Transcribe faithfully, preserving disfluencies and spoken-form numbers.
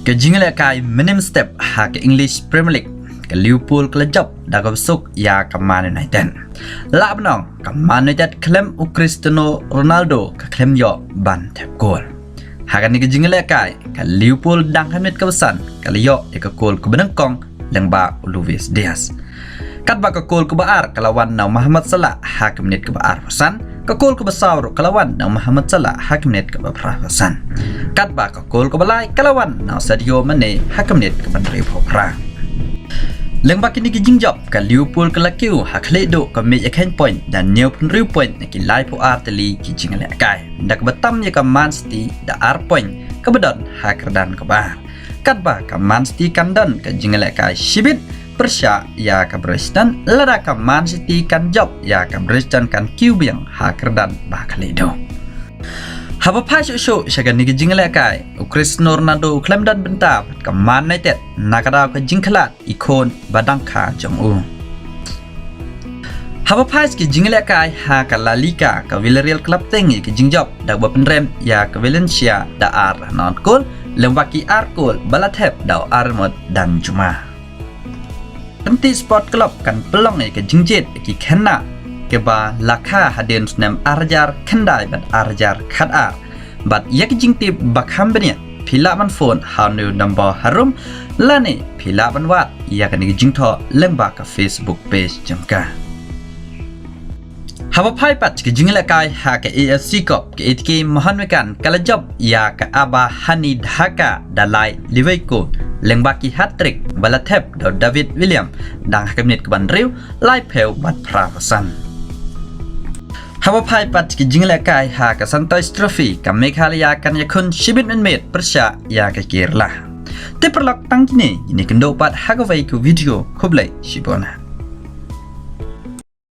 Ka jingïalehkai mynhynnin step ha ka English Premier League, ka Liverpool ka la jop da kaba suk ïa ka Man United. Lah ban ong ka Man United khlem u Cristiano Ronaldo ka khlem ïoh ban thep kol. Ha kane ka jingïalehkai, ka Liverpool dang ha minit kaba san ka la ïoh ïa ka kol kaba nyngkong lyngba u Luis Diaz. Katba ka kol kaba ar ka la wan na u Mohamed Salah ha ka minit kaba arphew san, ka kol kaba saw ruh ka la wan na u Mohamed Salah ha ka minit kaba phra phew san. Katba ka kol kaba lai ka la wan na u Sadio Mane ha ka minit kaba hynriewphew phra. Lyngba kine ki jingjop, ka Liverpool ka la kiew ha khlieh duh ka miej ïakheiñ point da hynñiewphew hynriew point na ki laiphew ar tylli ki jingïalehkai, da kaba tam ïa ka Man City da ar point, kaba don ha kyrdan kaba ar. Katba ka Man City kan don ka jingïalehkai shibit pyrshah ïa ka Brighton, lada ka Man City kan jop ïa ka Brighton kan kiew biang ha kyrdan ba khlieh duh. Haba phai shuh shuh sha kane ka jingïalehkai, u Cristiano Ronaldo u khlem don bynta bad ka Man United na ka daw ka jingkhlad i khun ba dang kha jong u. Haba phai sha ki jingïalehkai ha ka La Liga, ka Villarreal ka la bteng ïa ka jingjop da kaba pynrem ïa ka Valencia da ar na kol, lyngba ki ar kol ba la thep da u Armand Danjuma. Tymmen Sport Club kan pynlong ïa ka jingjied ïa ki khynnah kiba la kha hadien snem ar hajar khyndai bad ar hajar khatar. Bad ïa ka jingtip ba kham bniah, phi lah ban phone ha une u number harum, lane phi lah ban wad ïa kane ka jingthoh lyngba ka Facebook page jong ka. Haba phai pat sha ki jingïalehkai ha ka A F C Cup, ka A T K Mohun Bagan ka la jop ïa ka Abahani Dhaka da lai liwei kol, lyngba ki hat-trick ba la thep da u David William dang ha ka minit kaba hynriew, laiphew bad phra phew san. Haba phai pat sha ki jingïalehkai ha ka Santosh Trophy, ka Meghalaya kan ïakhun shibit mynmiet pyrshah ïa ka Kerala. Te paralok, tang kine, ngin ïakynduh pat ha kawei ka video, khublei shibun.